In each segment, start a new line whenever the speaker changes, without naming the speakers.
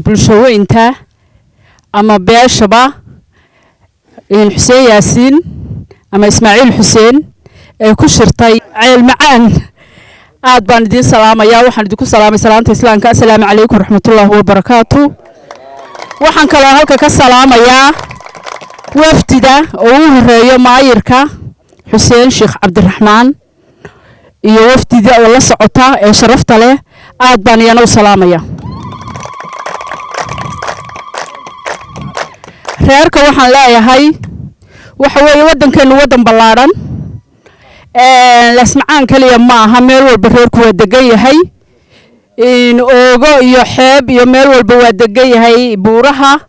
Bulshaweynta ama beeshaba Xuseen Yaasiin ama Ismaaciil Xuseen ee ku shirtay Ceel Macaan, aad baan idiin salaamayaa. Waxaan idinku salaamay salaanta Islaamka: assalaamu calaykum waraxmatullaahi wabarakaatu. Waxaan kaloo halka ka salaamayaa wafdida oo u horeeyo maayirka Xuseen Sheekh Cabdiraxmaan iyo wafdida oo la socota ee sharafta leh. Aad baan iyana u salaamaya. Reerka waxaan leeyahay, waxa weeye waddankeenu waddan ballaadhan, Laasmacaan keliya ma aha. Meel walba reerku waa degan yahay, Oogo iyo xeeb iyo meel walba waa degan yahay, buuraha.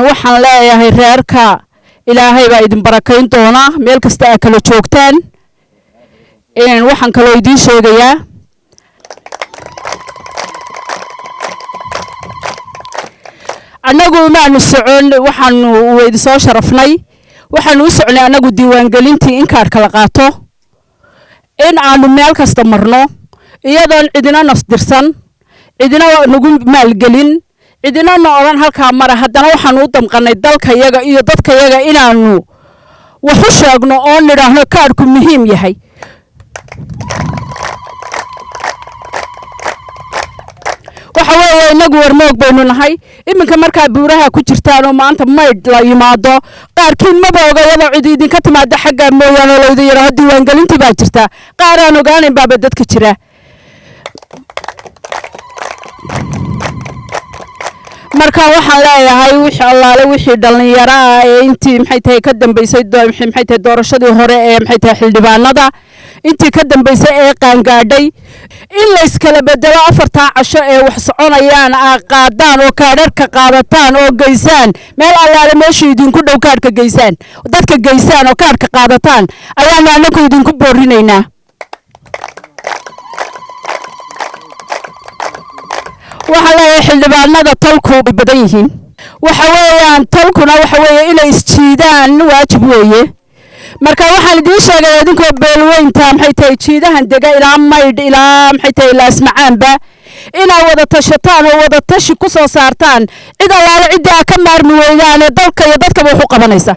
Waxaan leeyahay reerka, Ilaahay baa idin barakayn doonaa meel kasta aa kala joogtaan. Waxaan kaloo idiin sheegayaa, annagu imaanu socon, waxaanu idin soo sharafnay. Waxaanu u socnay annagu diiwaangelintii in kaadhka la qaato, in aanu meel kasta marno iyadoon cidina nasdirsan, cidina nagu maalgelin, cidina na odhan halkaa mara. Haddana waxaanu u damqannay dalkayaga iyo dadkayaga inaanu wax u sheegno oo nidhaahno kaadhku muhiim yahay. Waxa weeye innagu warmoog baynu nahay. Iminka markaa buuraha ku jirtaan oo maanta maydh la yimaado, qaarkiin maba oga iyadoo cid idinka timaado xaggaa mooyaane oo laydin yidhaaho diiwaangelintii baa jirta. Qaar aan ogaanayn baaba dadka jira. Marka waxaan leeyahay, wixii allaale wixii dhallinyaro ah ee intii, maxay tahay, ka dambeysay, maxay tahay, doorashadii hore ee, maxay tahay, xildhibaanada intii ka dambeysay ee qaangaadhay, in layskala bedelo 4taa casho ee wax soconayaan, aa qaadaan oo kaadharka qaadataan oo geysaan meel allaale meesha idinku dhow, kaadhka geysaan, dadka geysaan oo kaadhka qaadataan ayaanu annagu idinku boorinaynaa. Waxaa leeyahay xildhibaanada tolku way badan yihiin. Waxa weeyaan tolkuna waxa weeye inay isjiidaan waajib weeye. Marka waxaan idiin sheegaya, idinkoo beelweynta, maxay tahay, jiidahan dega ilaa Maydh ilaa, maxay tahay, ilaa Ismacaanba, inaad wada tashataan oo wada tashi ku soo saartaan cid allaale ciddii aa ka maarmi weydaan ee dalka iyo dadkaba wax u qabanaysa.